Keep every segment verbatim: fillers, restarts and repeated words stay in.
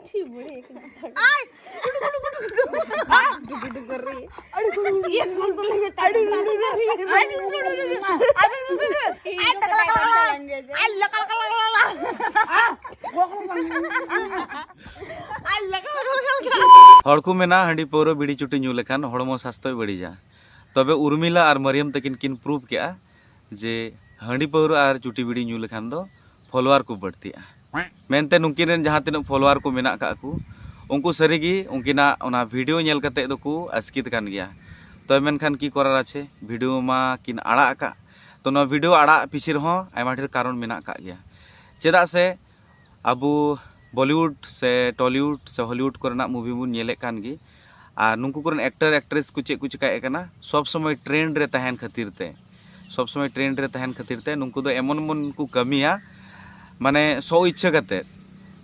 ᱪᱷᱤ ᱵᱩᱲᱤ ᱮᱠᱫᱚᱢ᱾ ᱟᱭ! ᱰᱩᱜᱩ ᱰᱩᱜᱩ ᱨᱮ᱾ ᱤᱭᱟᱹ ᱠᱚᱞ ᱠᱚᱞᱮ ᱢᱮᱛᱟ ᱠᱚ ᱠᱟᱱᱟ᱾ ᱟᱭ, ᱰᱩᱜᱩ ᱰᱩᱜᱩ ᱨᱮ᱾ ᱟᱭ, ᱰᱩᱜᱩ ᱰᱩᱜᱩ ᱨᱮ᱾ ᱟᱭ, ᱞᱟᱠᱟ, ᱞᱟᱠᱟ, ᱞᱟᱠᱟ, ᱞᱟᱠᱟ᱾ ᱟᱭ, ᱞᱟᱠᱟ, ᱞᱟᱠᱟ, ᱞᱟᱠᱟ, ᱞᱟᱠᱟ᱾ ᱦᱚᱲ ᱠᱚ ᱢᱮᱱᱟ, ᱦᱟᱺᱰᱤ ᱯᱟᱹᱣᱨᱟᱹ ᱵᱤᱲᱤ ᱪᱩᱴᱤ ᱧᱩ ᱞᱮᱠᱷᱟᱱ ᱦᱚᱲᱢᱚ ᱥᱟᱥᱛᱷᱚᱭ ᱵᱟᱹᱲᱤᱡᱟ᱾ ᱛᱚᱵᱮ ᱩᱨᱢᱤᱞᱟ ᱟᱨ ᱢᱟᱨᱤᱭᱟᱢ ᱛᱟᱹᱠᱤᱱ ᱠᱤᱱ ᱯᱨᱩᱵᱷ ᱠᱮᱜᱼᱟ ᱡᱮ ᱦᱟᱺᱰᱤ ᱯᱟᱹᱣᱨᱟᱹ ᱟᱨ ᱪᱩᱴᱤ ᱵᱤᱲᱤ ᱧᱩ ᱞᱮᱠᱷᱟᱱ ᱫᱚ ᱯᱷᱚᱞᱳᱣᱟᱨ ᱠᱚ ᱵᱟᱹᱲᱛᱤᱜᱼᱟ ᱢᱮᱱᱛᱮ ᱱᱩᱠᱤᱱ ᱨᱮᱱ ᱡᱟᱦᱟᱸ ᱛᱤᱱᱟᱹᱜ ᱯᱷᱚᱞᱳᱣᱟᱨ ᱠᱚ ᱢᱮᱱᱟᱜ ᱠᱟᱜ ᱠᱚ, ᱩᱱᱠᱩ ᱥᱟᱹᱨᱤᱜᱮ ᱩᱱᱠᱤᱱᱟᱜ ᱚᱱᱟ ᱵᱷᱤᱰᱤᱭᱳ ᱧᱮᱞ ᱠᱟᱛᱮ ᱫᱚᱠᱚ ᱟᱥᱠᱤᱛ ᱠᱟᱱ ᱜᱮᱭᱟ᱾ ᱛᱚᱵᱮ ᱢᱮᱱᱠᱷᱟᱱ ᱠᱤ ᱠᱚᱨᱟᱨ ᱟᱪᱷᱮ, ᱵᱷᱤᱰᱤᱭᱳ ᱢᱟ ᱠᱤᱱ ᱟᱲᱟᱜ ᱟᱠᱟᱫ᱾ ᱛᱚ ᱱᱚᱣᱟ ᱵᱷᱤᱰᱤᱭᱳ ᱟᱲᱟᱜ ᱯᱤᱪᱷᱮ ᱨᱮᱦᱚᱸ ᱟᱭᱢᱟ ᱰᱷᱮᱨ ᱠᱟᱨᱚᱱ ᱢᱮᱱᱟᱜ ᱠᱟᱜ ᱜᱮᱭᱟ᱾ ᱪᱮᱫᱟᱜ ᱥᱮ ᱟᱵᱚ ᱵᱚᱞᱤᱣᱩᱰ ᱥᱮ ᱴᱚᱞᱤᱣᱩᱰ ᱥᱮ ᱦᱚᱞᱤᱣᱩᱰ ᱠᱚᱨᱮᱱᱟᱜ ᱢᱩᱵᱷᱤ ᱵᱚᱱ ᱧᱮᱞᱮᱫ ᱠᱟᱱ ᱜᱮ, ᱟᱨ ᱱᱩᱠᱩ ᱠᱚᱨᱮᱱ ᱮᱠᱴᱟᱨ ᱮᱠᱴᱨᱮᱥ ᱠᱚ ᱪᱮᱫ ᱠᱚ ᱪᱮᱠᱟᱭᱮᱫ ᱠᱟᱱᱟ, ᱥᱚᱵᱽ ᱥᱚᱢᱚᱭ ᱴᱨᱮᱱᱰ ᱨᱮ ᱛᱟᱦᱮᱱ ᱠᱷᱟᱹᱛᱤᱨ ᱛᱮ, ᱥᱚᱵᱽ ᱥᱚᱢᱚᱭ ᱴᱨᱮᱱᱰ ᱨᱮ ᱛᱟᱦᱮᱱ ᱠᱷᱟᱹᱛᱤᱨ ᱛᱮ ᱱᱩᱠᱩ ᱫᱚ ᱮᱢᱚᱱ ᱮᱢᱚᱱ ᱠᱚ ᱠᱟᱹᱢᱤᱭᱟ, ᱢᱟᱱᱮ ᱥᱚ ᱤᱪᱪᱷᱟᱹ ᱠᱟᱛᱮ,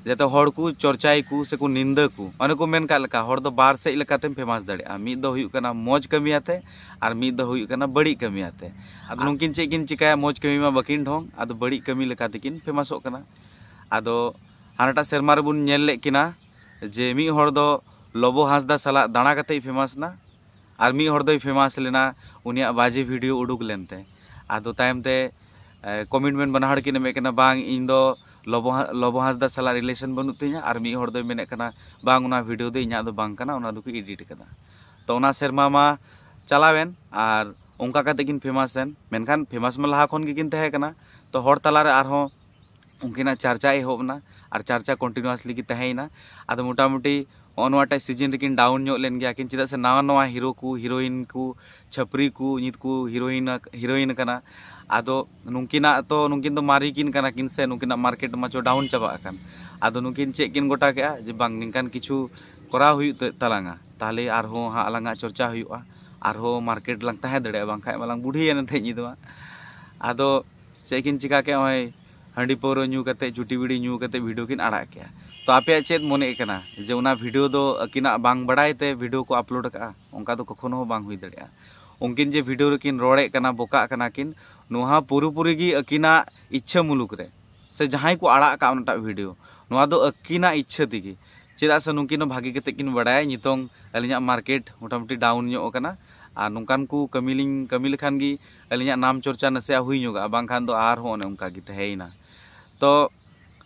ᱡᱟᱛᱮ ᱦᱚᱲ ᱠᱚ ᱪᱚᱨᱪᱟᱭᱟᱠᱚ ᱥᱮᱠᱚ ᱱᱤᱱᱫᱟᱹ ᱠᱚ᱾ ᱚᱱᱮ ᱠᱚ ᱢᱮᱱ ᱠᱟᱜ ᱞᱮᱠᱟ, ᱦᱚᱲ ᱫᱚ ᱵᱟᱨ ᱥᱮᱫ ᱞᱮᱠᱟᱛᱮᱢ ᱯᱷᱮᱢᱟᱥ ᱫᱟᱲᱮᱭᱟᱜᱼᱟ, ᱢᱤᱫ ᱫᱚ ᱦᱩᱭᱩᱜ ᱠᱟᱱᱟ ᱢᱚᱡᱽ ᱠᱟᱹᱢᱤᱭᱟᱛᱮ, ᱟᱨ ᱢᱤᱫ ᱫᱚ ᱦᱩᱭᱩᱜ ᱠᱟᱱᱟ ᱵᱟᱹᱲᱤᱡ ᱠᱟᱹᱢᱤᱭᱟᱛᱮ᱾ ᱟᱫᱚ ᱱᱩᱠᱤᱱ ᱪᱮᱫ ᱠᱤᱱ ᱪᱤᱠᱟᱹᱭᱟ, ᱢᱚᱡᱽ ᱠᱟᱹᱢᱤ ᱢᱟ ᱵᱟᱹᱠᱤᱱ ᱰᱷᱚᱝ, ᱟᱫᱚ ᱵᱟᱹᱲᱤᱡ ᱠᱟᱹᱢᱤ ᱞᱮᱠᱟ ᱛᱮᱠᱤᱱ ᱯᱷᱮᱢᱟᱥᱚᱜ ᱠᱟᱱᱟ᱾ ᱟᱫᱚ ᱦᱟᱱᱟᱴᱟᱜ ᱥᱮᱨᱢᱟ ᱨᱮᱵᱚᱱ ᱧᱮᱞ ᱞᱮᱫ ᱠᱤᱱᱟ ᱡᱮ ᱢᱤᱫ ᱦᱚᱲ ᱫᱚ ᱞᱚᱵᱚ ᱦᱟᱸᱥᱫᱟ ᱥᱟᱞᱟᱜ ᱫᱟᱬᱟ ᱠᱟᱛᱮᱭ ᱯᱷᱮᱢᱟᱥ ᱮᱱᱟ, ᱟᱨ ᱢᱤᱫ ᱦᱚᱲ ᱫᱚᱭ ᱯᱷᱮᱢᱟᱥ ᱞᱮᱱᱟ ᱩᱱᱤᱭᱟᱜ ᱵᱟᱡᱮ ᱵᱷᱤᱰᱤᱭᱳ ᱩᱰᱩᱠ ᱞᱮᱱᱛᱮ᱾ ᱟᱫᱚ ᱛᱟᱭᱚᱢ ᱛᱮ ᱠᱚᱢᱤᱴᱢᱮᱱᱴ ᱵᱟᱱᱟ ᱦᱚᱲ ᱠᱤᱱ ᱮᱢᱮᱫ ᱠᱟᱱᱟ, ᱵᱟᱝ, ᱤᱧ ᱫᱚ ᱞᱚᱵᱚ ᱦᱟ- ᱞᱚᱵᱚ ᱦᱟᱸᱥᱫᱟ ᱥᱟᱞᱟᱜ ᱨᱤᱞᱮᱥᱚᱱ ᱵᱟᱹᱱᱩᱜ ᱛᱤᱧᱟ, ᱟᱨ ᱢᱤᱫ ᱦᱚᱲ ᱫᱚᱭ ᱢᱮᱱᱮᱫ ᱠᱟᱱᱟ, ᱵᱟᱝ, ᱚᱱᱟ ᱵᱷᱤᱰᱤᱭᱳ ᱫᱚ ᱤᱧᱟᱹᱜ ᱫᱚ ᱵᱟᱝ ᱠᱟᱱᱟ, ᱚᱱᱟ ᱫᱚᱠᱚ ᱮᱰᱤᱴ ᱠᱟᱫᱟ᱾ ᱛᱚ ᱚᱱᱟ ᱥᱮᱨᱢᱟ ᱢᱟ ᱪᱟᱞᱟᱣᱮᱱ, ᱟᱨ ᱚᱱᱠᱟ ᱠᱟᱛᱮ ᱠᱤᱱ ᱯᱷᱮᱢᱟᱥ ᱮᱱ᱾ ᱢᱮᱱᱠᱷᱟᱱ ᱯᱷᱮᱢᱟᱥ ᱢᱟ ᱞᱟᱦᱟ ᱠᱷᱚᱱ ᱜᱮᱠᱤᱱ ᱛᱟᱦᱮᱸ ᱠᱟᱱᱟ, ᱛᱚ ᱦᱚᱲ ᱛᱟᱞᱟᱨᱮ ᱟᱨᱦᱚᱸ ᱩᱱᱠᱤᱱᱟᱜ ᱪᱟᱨᱪᱟ ᱮᱦᱚᱵ ᱮᱱᱟ, ᱟᱨ ᱪᱟᱨᱪᱟ ᱠᱚᱱᱴᱤᱱᱩᱣᱟᱥᱞᱤ ᱜᱮ ᱛᱟᱦᱮᱸᱭᱮᱱᱟ᱾ ᱟᱫᱚ ᱢᱚᱴᱟᱢᱩᱴᱤ ᱦᱚᱸᱜᱼᱚ ᱱᱚᱣᱟᱴᱟᱜ ᱥᱤᱡᱤᱱ ᱨᱮᱠᱤᱱ ᱰᱟᱣᱩᱱ ᱧᱚᱜ ᱞᱮᱱ ᱜᱮᱭᱟ ᱠᱤᱱ, ᱪᱮᱫᱟᱜ ᱥᱮ ᱱᱟᱣᱟ ᱱᱟᱣᱟ ᱦᱤᱨᱳ ᱠᱚ, ᱦᱤᱨᱳᱭᱤᱱ ᱠᱚ, ᱪᱷᱟᱹᱯᱨᱤ ᱠᱚ ᱱᱤᱛ ᱠᱚ ᱦᱤᱨᱳᱭᱤᱱ ᱟᱠ- ᱦᱤᱨᱳᱭᱤᱱ ᱠᱟᱱᱟ᱾ ᱟᱫᱚ ᱱᱩᱠᱤᱱᱟᱜ ᱛᱚ, ᱱᱩᱠᱤᱱ ᱫᱚ ᱢᱟᱨᱮ ᱠᱤᱱ ᱠᱟᱱᱟ ᱠᱤᱱ ᱥᱮ, ᱱᱩᱠᱤᱱᱟᱜ ᱢᱟᱨᱠᱮᱴ ᱢᱟᱪᱚ ᱰᱟᱣᱩᱱ ᱪᱟᱵᱟ ᱟᱠᱟᱱ᱾ ᱟᱫᱚ ᱱᱩᱠᱤᱱ ᱪᱮᱫ ᱠᱤᱱ ᱜᱚᱴᱟ ᱠᱮᱜᱼᱟ ᱡᱮ ᱵᱟᱝ, ᱱᱤᱝᱠᱟᱱ ᱠᱤᱪᱷᱩ ᱠᱚᱨᱟᱣ ᱦᱩᱭᱩᱜ ᱛᱮ- ᱛᱟᱞᱟᱝᱟ, ᱛᱟᱦᱞᱮ ᱟᱨᱦᱚᱸ ᱦᱟᱸᱜ ᱟᱞᱟᱝᱟᱜ ᱪᱚᱨᱪᱟ ᱦᱩᱭᱩᱜᱼᱟ, ᱟᱨᱦᱚᱸ ᱢᱟᱨᱠᱮᱴ ᱞᱟᱝ ᱛᱟᱦᱮᱸ ᱫᱟᱲᱮᱭᱟᱜᱼᱟ, ᱵᱟᱝᱠᱷᱟᱡ ᱢᱟᱞᱟᱝ ᱵᱩᱰᱷᱤᱭᱮᱱ ᱮᱱᱛᱮ ᱧᱤᱫᱟᱹ ᱢᱟ᱾ ᱟᱫᱚ ᱪᱮᱫ ᱠᱤᱱ ᱪᱤᱠᱟ ᱠᱮᱜᱼᱟ, ᱱᱚᱜᱼᱚᱭ ᱦᱟᱺᱰᱤ ᱯᱟᱹᱣᱨᱟᱹ ᱧᱩ ᱠᱟᱛᱮ, ᱪᱩᱴᱤ ᱵᱤᱲᱤ ᱧᱩ ᱠᱟᱛᱮ ᱵᱷᱤᱰᱤᱭᱳ ᱠᱤᱱ ᱟᱲᱟᱜ ᱠᱮᱜᱼᱟ᱾ ᱛᱚ ᱟᱯᱮᱭᱟᱜ ᱪᱮᱫ ᱢᱚᱱᱮᱜ ᱠᱟᱱᱟ ᱡᱮ ᱚᱱᱟ ᱵᱷᱤᱰᱤᱭᱳ ᱫᱚ ᱟᱹᱠᱤᱱᱟᱜ ᱵᱟᱝ ᱵᱟᱲᱟᱭ ᱛᱮ ᱵᱷᱤᱰᱤᱭᱳ ᱠᱚ ᱟᱯᱞᱳᱰ ᱟᱠᱟᱜᱼᱟ? ᱚᱱᱠᱟ ᱫᱚ ᱠᱚᱠᱷᱚᱱᱳ ᱦᱚᱸ ᱵᱟᱝ ᱦᱩᱭ ᱫᱟᱲᱮᱭᱟᱜᱼᱟ᱾ ᱩᱱᱠᱤᱱ ᱡᱮ ᱵᱷᱤᱰᱤᱭᱳ ᱨᱮᱠᱤᱱ ᱨᱚᱲᱮᱫ ᱠᱟᱱᱟ, ᱵᱚᱠᱟᱜ ᱠᱟᱱᱟ ᱠᱤᱱ, ᱱᱚᱣᱟ ᱯᱩᱨᱟᱹᱯᱩᱨᱤ ᱜᱮ ᱟᱹᱠᱤᱱᱟᱜ ᱤᱪᱪᱷᱟᱹ ᱢᱩᱞᱩᱠ ᱨᱮ, ᱥᱮ ᱡᱟᱦᱟᱸᱭ ᱠᱚ ᱟᱲᱟᱜ ᱠᱟᱜ ᱚᱱᱟᱴᱟᱜ ᱵᱷᱤᱰᱤᱭᱳ, ᱱᱚᱣᱟ ᱫᱚ ᱟᱹᱠᱤᱱᱟᱜ ᱤᱪᱪᱷᱟᱹ ᱛᱮᱜᱮ᱾ ᱪᱮᱫᱟᱜ ᱥᱮ ᱱᱩᱠᱤᱱ ᱦᱚᱸ ᱵᱷᱟᱜᱮ ᱠᱟᱛᱮ ᱠᱤᱱ ᱵᱟᱲᱟᱭᱟ ᱱᱤᱛᱚᱝ ᱟᱹᱞᱤᱧᱟᱜ ᱢᱟᱨᱠᱮᱴ ᱢᱚᱴᱟᱢᱩᱴᱤ ᱰᱟᱣᱩᱱ ᱧᱚᱜ ᱟᱠᱟᱱᱟ, ᱟᱨ ᱱᱚᱝᱠᱟᱱ ᱠᱚ ᱠᱟᱹᱢᱤ ᱞᱤᱧ ᱠᱟᱹᱢᱤ ᱞᱮᱠᱷᱟᱱ ᱜᱮ ᱟᱹᱞᱤᱧᱟᱜ ᱱᱟᱢ ᱪᱚᱨᱪᱟ ᱱᱟᱥᱮᱭᱟᱜ ᱦᱩᱭ ᱧᱚᱜᱚᱜᱼᱟ, ᱵᱟᱝᱠᱷᱟᱱ ᱫᱚ ᱟᱨᱦᱚᱸ ᱚᱱᱮ ᱚᱱᱠᱟ ᱜᱮ ᱛᱟᱦᱮᱸᱭᱮᱱᱟ᱾ ᱛᱚ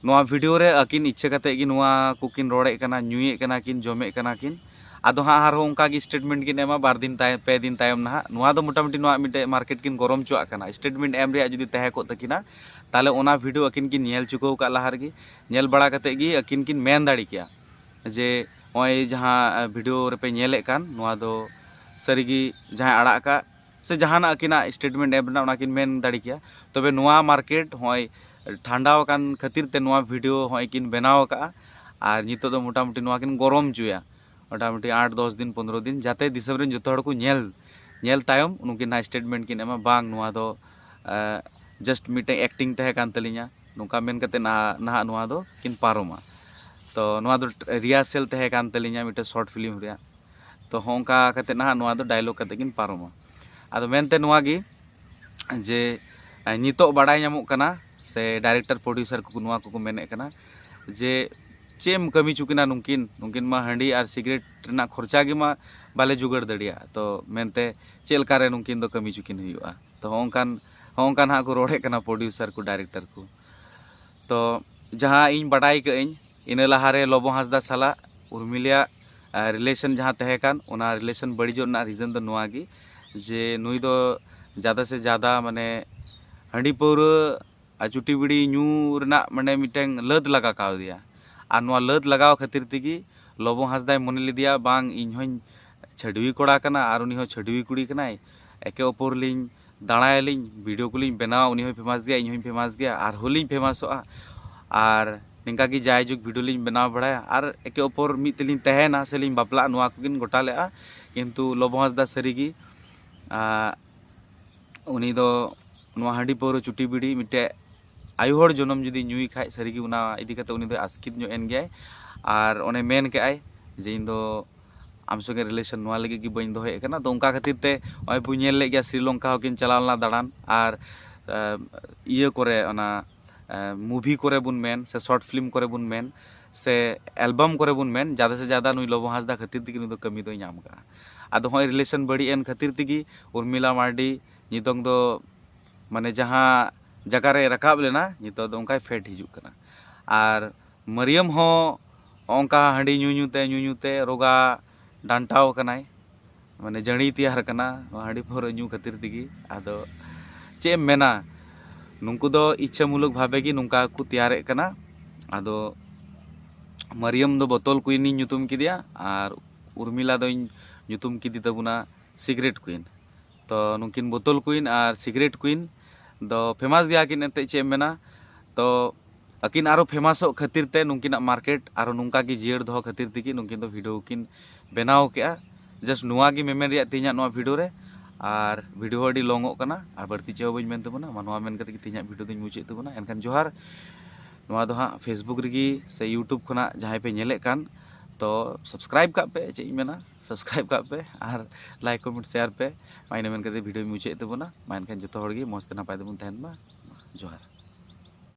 ᱱᱚᱣᱟ ᱵᱷᱤᱰᱤᱭᱳ ᱨᱮ ᱟᱹᱠᱤᱱ ᱤᱪᱪᱷᱟᱹ ᱠᱟᱛᱮ ᱜᱮ ᱱᱚᱣᱟ ᱠᱚᱠᱤᱱ ᱨᱚᱲᱮᱫ ᱠᱟᱱᱟ, ᱧᱩᱭᱮᱫ ᱠᱟᱱᱟ ᱠᱤᱱ, ᱡᱚᱢᱮᱫ ᱠᱟᱱᱟ ᱠᱤᱱ᱾ ᱟᱫᱚ ᱦᱟᱸᱜ ᱟᱨᱦᱚᱸ ᱚᱱᱠᱟ ᱜᱮ ᱥᱴᱮᱴᱢᱮᱱᱴ ᱠᱤᱱ ᱮᱢᱟ ᱵᱟᱨ ᱫᱤᱱ ᱛᱟᱭ-, ᱯᱮ ᱫᱤᱱ ᱛᱟᱭᱚᱢ ᱱᱟᱦᱟᱜ᱾ ᱱᱚᱣᱟ ᱫᱚ ᱢᱚᱴᱟᱢᱩᱴᱤ ᱱᱚᱣᱟ ᱢᱤᱫᱴᱮᱡ ᱢᱟᱨᱠᱮᱴ ᱠᱤᱱ ᱜᱚᱨᱚᱢ ᱦᱚᱪᱚᱣᱟᱜ ᱠᱟᱱᱟ᱾ ᱥᱴᱮᱴᱢᱮᱱᱴ ᱮᱢ ᱨᱮᱭᱟᱜ ᱡᱩᱫᱤ ᱛᱟᱦᱮᱸ ᱠᱚᱜ ᱛᱟᱹᱠᱤᱱᱟ, ᱛᱟᱦᱚᱞᱮ ᱚᱱᱟ ᱵᱷᱤᱰᱤᱭᱳ ᱟᱹᱠᱤᱱ ᱠᱤᱱ ᱧᱮᱞ ᱪᱩᱠᱟᱹᱣ ᱠᱟᱜ ᱞᱟᱦᱟ ᱨᱮᱜᱮ, ᱧᱮᱞ ᱵᱟᱲᱟ ᱠᱟᱛᱮ ᱜᱮ ᱟᱹᱠᱤᱱ ᱠᱤᱱ ᱢᱮᱱ ᱫᱟᱲᱮ ᱠᱮᱭᱟ ᱡᱮ ᱱᱚᱜᱼᱚᱭ ᱡᱟᱦᱟᱸ ᱵᱷᱤᱰᱤᱭᱳ ᱨᱮᱯᱮ ᱧᱮᱞᱮᱫ ᱠᱟᱱ, ᱱᱚᱣᱟ ᱫᱚ ᱥᱟᱹᱨᱤᱜᱮ ᱡᱟᱦᱟᱸᱭ ᱟᱲᱟᱜ ᱠᱟᱜ ᱥᱮ ᱡᱟᱦᱟᱱᱟᱜ ᱟᱹᱠᱤᱱᱟᱜ ᱥᱴᱮᱴᱢᱮᱱᱴ ᱮᱢ ᱨᱮᱱᱟᱜ ᱚᱱᱟ ᱠᱤᱱ ᱢᱮᱱ ᱫᱟᱲᱮ ᱠᱮᱭᱟ᱾ ᱛᱚᱵᱮ ᱱᱚᱣᱟ ᱢᱟᱨᱠᱮᱴ ᱦᱚᱸᱜᱼᱚᱭ ᱴᱷᱟᱱᱰᱟᱣ ᱟᱠᱟᱱ ᱠᱷᱟᱹᱛᱤᱨ ᱛᱮ ᱱᱚᱣᱟ ᱵᱷᱤᱰᱤᱭᱳ ᱦᱚᱸᱜᱼᱚᱭ ᱠᱤᱱ ᱵᱮᱱᱟᱣ ᱟᱠᱟᱫᱼᱟ, ᱟᱨ ᱱᱤᱛᱚᱜ ᱫᱚ ᱢᱚᱴᱟᱢᱩᱴᱤ ᱱᱚᱣᱟ ᱠᱤᱱ ᱜᱚᱨᱚᱢ ᱦᱚᱪᱚᱭᱟ ᱢᱚᱴᱟᱢᱩᱴᱤ ᱟᱴ ᱫᱚᱥ ᱫᱤᱱ ᱯᱚᱱᱨᱚ ᱫᱤᱱ, ᱡᱟᱛᱮ ᱫᱤᱥᱚᱢ ᱨᱮᱱ ᱡᱚᱛᱚ ᱦᱚᱲ ᱠᱚ ᱧᱮᱞ, ᱧᱮᱞ ᱛᱟᱭᱚᱢ ᱩᱱᱠᱤᱱ ᱱᱟᱦᱟᱜ ᱥᱴᱮᱴᱢᱮᱱᱴ ᱠᱤᱱ ᱮᱢᱟ, "ᱵᱟᱝ, ᱱᱚᱣᱟ ᱫᱚ ᱡᱟᱥᱴ ᱢᱤᱫᱴᱮᱱ ᱮᱠᱴᱤᱝ ᱛᱟᱦᱮᱸ ᱠᱟᱱ ᱛᱟᱹᱞᱤᱧᱟ", ᱱᱚᱝᱠᱟ ᱢᱮᱱ ᱠᱟᱛᱮ ᱱᱟᱦᱟᱜ, ᱱᱟᱦᱟᱜ ᱱᱚᱣᱟ ᱫᱚ ᱠᱤᱱ ᱯᱟᱨᱚᱢᱟ᱾ ᱛᱚ ᱱᱚᱣᱟ ᱫᱚ ᱨᱤᱦᱟᱨᱥᱮᱞ ᱛᱟᱦᱮᱸ ᱠᱟᱱ ᱛᱟᱹᱞᱤᱧᱟ ᱢᱤᱫᱴᱮᱱ ᱥᱚᱨᱴ ᱯᱷᱤᱞᱢ ᱨᱮᱭᱟᱜ᱾ ᱛᱚ ᱦᱚᱸᱜᱼᱚᱝᱠᱟ ᱠᱟᱛᱮ ᱱᱟᱦᱟᱜ ᱱᱚᱣᱟ ᱫᱚ ᱰᱟᱭᱞᱚᱜ ᱠᱟᱛᱮ ᱠᱤᱱ ᱯᱟᱨᱚᱢᱟ᱾ ᱟᱫᱚ ᱢᱮᱱᱛᱮ ᱱᱚᱣᱟ ᱜᱮ ᱡᱮ, ᱮ, ᱱᱤᱛᱚᱜ ᱵᱟᱲᱟᱭ ᱧᱟᱢᱚᱜ ᱠᱟᱱᱟ ᱥᱮ ᱰᱟᱭᱨᱮᱠᱴᱚᱨ ᱯᱨᱚᱰᱭᱩᱥᱟᱨ ᱠᱚ ᱱᱚᱣᱟ ᱠᱚᱠᱚ ᱢᱮᱱᱮᱫ ᱠᱟᱱᱟ ᱡᱮ ᱪᱮᱫ ᱮᱢ ᱠᱟᱹᱢᱤ ᱦᱚᱪᱚ ᱠᱤᱱᱟ ᱱᱩᱝᱠᱤᱱ, ᱱᱩᱝᱠᱤᱱ ᱢᱟ ᱦᱟᱺᱰᱤ ᱟᱨ ᱥᱤᱜᱨᱮᱴ ᱨᱮᱱᱟᱜ ᱠᱷᱚᱨᱪᱟ ᱜᱮᱢᱟ ᱵᱟᱞᱮ ᱡᱳᱜᱟᱲ ᱫᱟᱲᱮᱭᱟᱜᱼᱟ, ᱛᱚ ᱢᱮᱱᱛᱮ ᱪᱮᱫ ᱞᱮᱠᱟᱨᱮ ᱱᱩᱝᱠᱤᱱ ᱫᱚ ᱠᱟᱹᱢᱤ ᱦᱚᱪᱚ ᱠᱤᱱ ᱦᱩᱭᱩᱜᱼᱟ? ᱛᱚ ᱦᱚᱸᱜᱼᱚᱝᱠᱟᱱ, ᱦᱚᱸᱜᱼᱚᱝᱠᱟ ᱱᱟᱦᱟᱜ ᱠᱚ ᱨᱚᱲᱮᱫ ᱠᱟᱱᱟ ᱯᱨᱚᱰᱭᱩᱥᱟᱨ ᱠᱚ, ᱰᱟᱭᱨᱮᱠᱴᱚᱨ ᱠᱚ᱾ ᱛᱚ ᱡᱟᱦᱟᱸ ᱤᱧ ᱵᱟᱰᱟᱭ ᱠᱟᱜ ᱟᱹᱧ, ᱤᱱᱟᱹ ᱞᱟᱦᱟᱨᱮ ᱞᱚᱵᱚ ᱦᱟᱸᱥᱫᱟ ᱥᱟᱞᱟᱜ ᱩᱨᱢᱤᱞᱟᱭᱟᱜ, ᱟ, ᱨᱤᱞᱮᱥᱚᱱ ᱡᱟᱦᱟᱸ ᱛᱟᱦᱮᱸ ᱠᱟᱱ, ᱚᱱᱟ ᱨᱤᱞᱮᱥᱚᱱ ᱵᱟᱹᱲᱤᱡᱚᱜ ᱨᱮᱱᱟᱜ ᱨᱤᱡᱚᱱ ᱫᱚ ᱱᱚᱣᱟ ᱜᱮ ᱡᱮ ᱱᱩᱭ ᱫᱚ ᱡᱟᱫᱟ ᱥᱮ ᱡᱟᱫᱟ ᱢᱟᱱᱮ ᱦᱟᱺᱰᱤ ᱯᱟᱹᱣᱨᱟᱹ ᱟᱨ ᱪᱩᱴᱤ ᱵᱤᱲᱤ ᱧᱩ ᱨᱮᱱᱟᱜ ᱢᱟᱱᱮ ᱢᱤᱫᱴᱟᱝ ᱞᱟᱹᱛ ᱞᱟᱜᱟᱣ ᱠᱟᱣᱫᱮᱭᱟ᱾ ᱟᱨ ᱱᱚᱣᱟ ᱞᱟᱹᱛ ᱞᱟᱜᱟᱣ ᱠᱷᱟᱹᱛᱤᱨ ᱛᱮᱜᱮ ᱞᱚᱵᱚ ᱦᱟᱸᱥᱫᱟᱭ ᱢᱚᱱᱮ ᱞᱮᱫᱮᱭᱟ, "ᱵᱟᱝ, ᱤᱧ ᱦᱚᱧ ᱪᱷᱟᱹᱰᱣᱤ ᱠᱚᱲᱟ ᱠᱟᱱᱟ ᱟᱨ ᱩᱱᱤ ᱦᱚᱸ ᱪᱷᱟᱹᱰᱣᱤ ᱠᱩᱲᱤ ᱠᱟᱱᱟᱭ, ᱮᱠᱮ ᱚᱯᱚᱨ ᱞᱤᱧ ᱫᱟᱬᱟᱭᱟᱞᱤᱧ, ᱵᱷᱤᱰᱤᱭᱳ ᱠᱚᱞᱤᱧ ᱵᱮᱱᱟᱣᱟ, ᱩᱱᱤ ᱦᱚᱸᱭ ᱯᱷᱮᱢᱟᱥ ᱜᱮᱭᱟ, ᱤᱧ ᱦᱚᱧ ᱯᱷᱮᱢᱟᱥ ᱜᱮᱭᱟ, ᱟᱨᱦᱚᱸ ᱞᱤᱧ ᱯᱷᱮᱢᱟᱥᱚᱜᱼᱟ, ᱟᱨ ᱱᱤᱝᱠᱟ ᱜᱮ ᱡᱟᱭᱡᱩᱜᱽ ᱵᱷᱤᱰᱤᱭᱳ ᱞᱤᱧ ᱵᱮᱱᱟᱣ ᱵᱟᱲᱟᱭᱟ, ᱟᱨ ᱮᱠᱮ ᱚᱯᱚᱨ ᱢᱤᱫ ᱛᱮᱞᱤᱧ ᱛᱟᱦᱮᱱᱟ ᱥᱮᱞᱤᱧ ᱵᱟᱯᱞᱟᱜᱼᱟ", ᱱᱚᱣᱟ ᱠᱚᱠᱤᱱ ᱜᱚᱴᱟ ᱞᱮᱫᱼᱟ᱾ ᱠᱤᱱᱛᱩ ᱞᱚᱵᱚ ᱦᱟᱸᱥᱫᱟ ᱥᱟᱹᱨᱤᱜᱮ, ᱟᱸ, ᱩᱱᱤ ᱫᱚ ᱱᱚᱣᱟ ᱦᱟᱺᱰᱤ ᱯᱟᱹᱣᱨᱟᱹ ᱪᱩᱴᱤ ᱵᱤᱲᱤ ᱢᱤᱫᱴᱮᱡ ᱟᱭᱳ ᱦᱚᱲ ᱡᱚᱱᱚᱢ ᱡᱩᱫᱤ ᱧᱩᱭ ᱠᱷᱟᱡ, ᱥᱟᱹᱨᱤᱜᱮ ᱚᱱᱟ ᱤᱫᱤ ᱠᱟᱛᱮ ᱩᱱᱤ ᱫᱚᱭ ᱟᱥᱠᱮᱛ ᱧᱚᱜ ᱮᱱ ᱜᱮᱭᱟᱭ᱾ ᱟᱨ ᱚᱱᱮ ᱢᱮᱱ ᱠᱮᱜᱼᱟᱭ ᱡᱮ, "ᱤᱧ ᱫᱚ ᱟᱢ ᱥᱚᱸᱜᱮ ᱨᱤᱞᱮᱥᱚᱱ ᱱᱚᱣᱟ ᱞᱟᱹᱜᱤᱫ ᱜᱮ ᱵᱟᱹᱧ ᱫᱚᱦᱚᱭᱮᱫ ᱠᱟᱱᱟ", ᱛᱚ ᱚᱱᱠᱟ ᱠᱷᱟᱹᱛᱤᱨ ᱛᱮ ᱱᱚᱜᱼᱚᱭ ᱵᱚᱱ ᱧᱮᱞ ᱞᱮᱫ ᱜᱮᱭᱟ, ᱥᱨᱤᱞᱚᱝᱠᱟ ᱦᱚᱸᱠᱤᱱ ᱪᱟᱞᱟᱣ ᱞᱮᱱᱟ ᱫᱟᱬᱟᱱ, ᱟᱨ, ᱟᱸ, ᱤᱭᱟᱹ ᱠᱚᱨᱮ ᱚᱱᱟ ᱢᱩᱵᱷᱤ ᱠᱚᱨᱮ ᱵᱚᱱ ᱢᱮᱱ, ᱥᱮ ᱥᱚᱨᱴ ᱯᱷᱤᱞᱢ ᱠᱚᱨᱮ ᱵᱚᱱ ᱢᱮᱱ, ᱥᱮ ᱮᱞᱵᱟᱢ ᱠᱚᱨᱮ ᱵᱚᱱ ᱢᱮᱱ, ᱡᱟᱫᱟ ᱥᱮ ᱡᱟᱫᱟ ᱱᱩᱭ ᱞᱚᱵᱚ ᱦᱟᱸᱥᱫᱟ ᱠᱷᱟᱹᱛᱤᱨ ᱛᱮᱜᱮ ᱱᱩᱭ ᱫᱚ ᱠᱟᱹᱢᱤ ᱫᱚᱭ ᱧᱟᱢ ᱠᱟᱜᱼᱟ᱾ ᱟᱫᱚ ᱦᱚᱸᱜᱼᱚᱭ ᱨᱤᱞᱮᱥᱚᱱ ᱵᱟᱹᱲᱤᱡ ᱮᱱ ᱠᱷᱟᱹᱛᱤᱨ ᱛᱮᱜᱮ ᱩᱨᱢᱤᱞᱟ ᱢᱟᱨᱰᱤ ᱱᱤᱛᱚᱝ ᱫᱚ ᱢᱟᱱᱮ ᱡᱟᱦᱟᱸ ᱡᱟᱭᱜᱟ ᱨᱮ ᱨᱟᱠᱟᱵ ᱞᱮᱱᱟ, ᱱᱤᱛᱚᱜ ᱫᱚ ᱚᱱᱠᱟᱭ ᱯᱷᱮᱰ ᱦᱤᱡᱩᱜ ᱠᱟᱱᱟ᱾ ᱟᱨ ᱢᱟᱹᱨᱤᱭᱟᱹᱢ ᱦᱚᱸ ᱚᱱᱠᱟ ᱦᱟᱺᱰᱤ ᱧᱩ ᱧᱩ ᱛᱮ, ᱧᱩ ᱧᱩ ᱛᱮ ᱨᱳᱜᱟ ᱰᱟᱱᱴᱟᱣ ᱠᱟᱱᱟᱭ, ᱢᱟᱱᱮ ᱡᱟᱹᱲᱤ ᱛᱮᱭᱟᱨ ᱠᱟᱱᱟ ᱱᱚᱣᱟ ᱦᱟᱺᱰᱤ ᱯᱟᱹᱣᱨᱟᱹ ᱧᱩ ᱠᱷᱟᱹᱛᱤᱨ ᱛᱮᱜᱮ᱾ ᱟᱫᱚ ᱪᱮᱫ ᱮᱢ ᱢᱮᱱᱟ, ᱱᱩᱠᱩ ᱫᱚ ᱤᱪᱪᱷᱟᱹᱢᱩᱞᱚᱠ ᱵᱷᱟᱵᱮ ᱜᱮ ᱱᱚᱝᱠᱟ ᱠᱚ ᱛᱮᱭᱟᱨᱮᱫ ᱠᱟᱱᱟ᱾ ᱟᱫᱚ ᱢᱟᱹᱨᱤᱭᱟᱹᱢ ᱫᱚ ᱵᱳᱛᱚᱞ ᱠᱩᱭᱤᱱᱤᱧ ᱧᱩᱛᱩᱢ ᱠᱮᱫᱮᱭᱟ, ᱟᱨ ᱩᱨᱢᱤᱞᱟ ᱫᱚᱧ ᱧᱩᱛᱩᱢ ᱠᱮᱫᱮ ᱛᱟᱵᱚᱱᱟ ᱥᱤᱜᱨᱮᱴ ᱠᱩᱭᱤᱱ᱾ ᱛᱚ ᱱᱩᱠᱤᱱ ᱵᱳᱛᱚᱞ ᱠᱩᱭᱤᱱ ᱟᱨ ᱥᱤᱜᱨᱮᱴ ᱠᱩᱭᱤᱱ ᱫᱚ ᱯᱷᱮᱢᱟᱥ ᱜᱮᱭᱟ ᱠᱤᱱ, ᱮᱱᱛᱮᱫ ᱪᱮᱫ ᱮᱢ ᱢᱮᱱᱟ᱾ ᱛᱚ ᱟᱹᱠᱤᱱ ᱟᱨᱚ ᱯᱷᱮᱢᱟᱥᱚᱜ ᱠᱷᱟᱹᱛᱤᱨ ᱛᱮ, ᱱᱩᱠᱤᱱᱟᱜ ᱢᱟᱨᱠᱮᱴ ᱟᱨᱚ ᱱᱚᱝᱠᱟ ᱜᱮ ᱡᱤᱭᱟᱹᱲ ᱫᱚᱦᱚ ᱠᱷᱟᱹᱛᱤᱨ ᱛᱮᱜᱮ ᱱᱩᱠᱤᱱ ᱫᱚ ᱵᱷᱤᱰᱤᱭᱳ ᱠᱤᱱ ᱵᱮᱱᱟᱣ ᱠᱮᱜᱼᱟ᱾ ᱡᱟᱥᱴ ᱱᱚᱣᱟ ᱜᱮ ᱢᱮᱢᱮᱱ ᱨᱮᱭᱟᱜ ᱛᱮᱦᱮᱧᱟᱜ ᱱᱚᱣᱟ ᱵᱷᱤᱰᱤᱭᱳ ᱨᱮ᱾ ᱟᱨ ᱵᱷᱤᱰᱤᱭᱳ ᱦᱚᱸ ᱟᱹᱰᱤ ᱞᱚᱝᱚᱜ ᱠᱟᱱᱟ, ᱟᱨ ᱵᱟᱹᱲᱛᱤ ᱪᱮᱫ ᱦᱚᱸ ᱵᱟᱹᱧ ᱢᱮᱱ ᱛᱟᱵᱚᱱᱟ᱾ ᱢᱟ ᱱᱚᱣᱟ ᱢᱮᱱ ᱠᱟᱛᱮ ᱜᱮ ᱛᱮᱦᱮᱧᱟᱜ ᱵᱷᱤᱰᱤᱭᱳ ᱫᱚᱧ ᱢᱩᱪᱟᱹᱫ ᱛᱟᱵᱚᱱᱟ᱾ ᱮᱱᱠᱷᱟᱱ ᱡᱚᱦᱟᱨ᱾ ᱱᱚᱣᱟ ᱫᱚ ᱦᱟᱸᱜ Facebook ᱨᱮᱜᱮ ᱥᱮ YouTube ᱠᱷᱚᱱᱟᱜ ᱡᱟᱦᱟᱸᱭ ᱯᱮ ᱧᱮᱞᱮᱫ ᱠᱟᱱ, ᱛᱚ ᱥᱟᱵᱥᱠᱨᱟᱭᱤᱵ ᱠᱟᱜ ᱯᱮ, ᱪᱮᱫ ᱤᱧ ᱢᱮᱱᱟ, ᱥᱟᱵᱥᱠᱨᱟᱭᱤᱵ ᱠᱟᱜ ᱯᱮ ᱟᱨ ᱞᱟᱭᱤᱠ, ᱠᱚᱢᱮᱱᱴ, ᱥᱮᱭᱟᱨ ᱯᱮ᱾ ᱢᱟ ᱤᱱᱟᱹ ᱢᱮᱱ ᱠᱟᱛᱮ ᱵᱷᱤᱰᱤᱭᱳᱧ ᱢᱩᱪᱟᱹᱫ ᱛᱟᱵᱚᱱᱟ᱾ ᱢᱟ ᱮᱱᱠᱷᱟᱱ ᱡᱚᱛᱚ ᱦᱚᱲ ᱜᱮ ᱢᱚᱡᱽ ᱛᱮ ᱱᱟᱯᱟᱭ ᱛᱮᱵᱚᱱ ᱛᱟᱦᱮᱱ ᱢᱟ᱾ ᱡᱚᱦᱟᱨ᱾